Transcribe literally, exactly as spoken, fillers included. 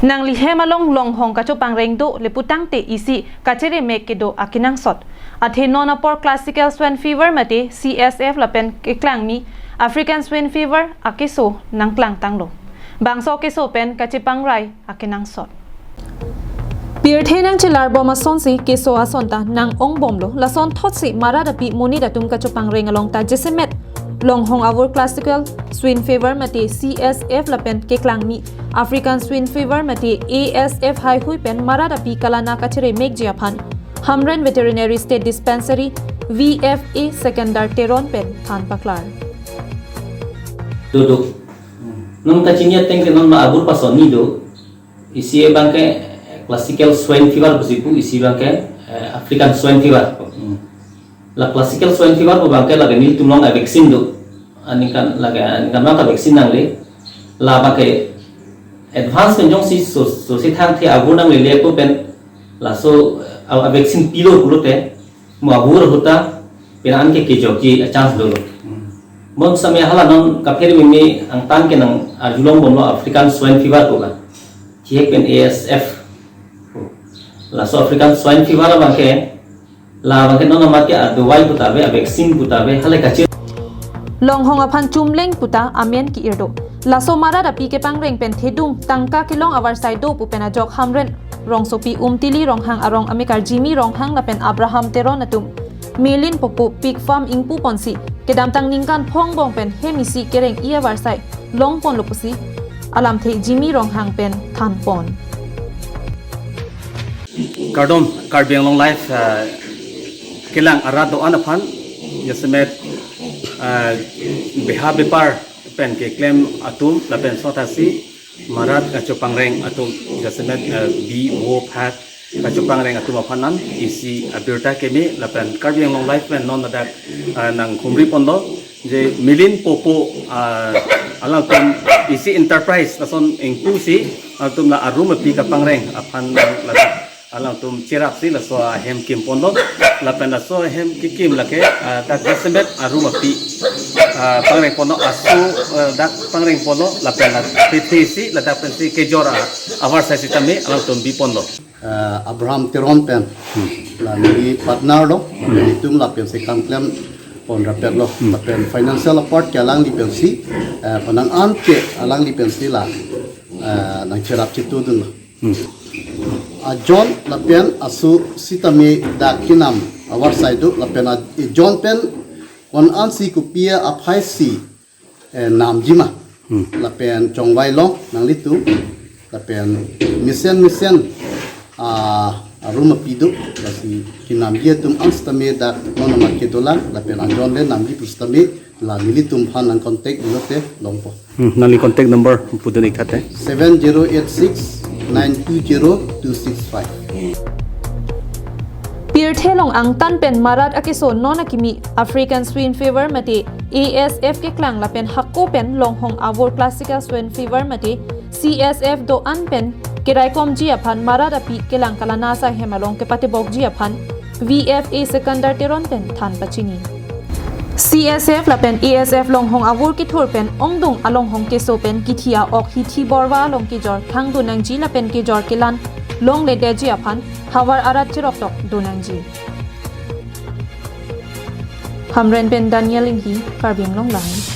Nanglihem along longhong kachopangreng do le putangte isi kacheremek kedo akenangsot. Athe non apor classical swine fever mate C S F lapen keklangmi African swine fever akeso nangklangtanglo. Bangso keso pen kachepangrai akenangsot. Pirthe nangchelarbom asonsi keso ason ta nang-ongbomlo, lason thotsi marat api monit atum kachopangreng along ta jasemet longhong avur classical swine fever mate C S F lapen keklangmi African swine fever mate A S F haihui pen marat api kalana kachere mekji aphan Hamren Veterinary State Dispensary V F A Sekandar Teron pen than paklar. Duduk. Non kachini ateng ke non ma abur pasoni do. Isi abangke classical swine fever pusi pu, isi abangke, eh, African swine fever. Hmm. La classical swine fever pu abangke lake nelitum along a vaccine do. Aningkan lake aningkan abangke vaccine nangle. La abangke advance pen jongsi so, so si thangthe abur nanglele ako pen laso, eh, a, a vaccine pilo pulote mo abur ahut ta penang an ke kejokji a chance dolo. Hmm. Bon sami hala non kapher mimi angtan ke nang arjulongbomlo African swine fever ko ka. Thihek pen A S F. Laso African swine fever abangke, la abangke non amat ke adawai puta ave, a vaccine puta ave, hala kachi. Longhong aphan chumleng puta amen ki-irdo. Laso marat api kepangreng pen thedung tangka kelong avarsai do pu pen ajok Hamren rongsopi Umtili Ronghang arong amekar Jimmy Ronghang lapen Abraham Teron atum Milin Popo Pig Farm ingpu ponsi kedamtang ningkan phongbong pen hem isi kereng-i avarsai longponlo pusi alamthe Jimmy Ronghang pen thanpon. Kardom, Karbi Anglong Live, uh, kelang arat do-an aphan, jasemet, uh, beha bepar pen keklem atum, lapen sothasi marat kachopangreng atum, jasemet, uh, bi, vo, phak, kachopangreng atum aphan an isi abirta keme, lapen Karbi Anglong Live pen non ladak, uh, nang khumri ponlo, je Milin Popo, ah, alangtum isi enterprise lason ingpusi alangtum la arum api kapangreng aphan ladak alangtum cherapsi laso ahem kimponlo, lapen laso ahem kikim lake, ah, dak jasemet arum api, ah, pangrengponlo asu, ah, dak pangrengponlo lapen la pithisi ladak pensi kejor, ah, avarsai sitame alangtum biponlo. Eh, Abraham Teron pen, hmm, la neli partner lo, hmm, nelitum lapen si kam klem pon rapet lo, hmm, lapen financial apart ke alangli pensi, eh, penang an ke alangli pensi la, eh, nangcherap chitudun lo. Hmm. Ajon lapen asu sitame dak kinam avarsai do lapen a-, ajon pen wan ansi kopi aphaisi eh, namji ma. Hmm. Lapen chongvai long nanglitum. Lapen mesen mesen, ah, arum api do. Lasi kinamji atum an sitame dak non amat kedolang. Lapen ajon le namji pusitame la nelitum aphan nang contact lote longpo. Hmm, nangli contact number pudun ik tha te. Seven zero eight six nine two zero two six five. Pirthe along angtan pen marat akeso non akimi African swine fever mate A S F keklang lapen hako pen longhong avur classical swine fever mate C S F do-an pen keraikomji aphan marat api kelang kalana asai hem along kepatebokji aphan V F A Sekandar Teron pen than pachini. C S F lapen A S F longhong avur kethur pen ongdung alonghong keso pen kithi a-ok hithi borva along kejor thangdun nangji lapen kejor kelang longledetji aphan havar arat cheroktok dun nangji. Hamren pen Daniel Inghi, Karbi Anglong Live.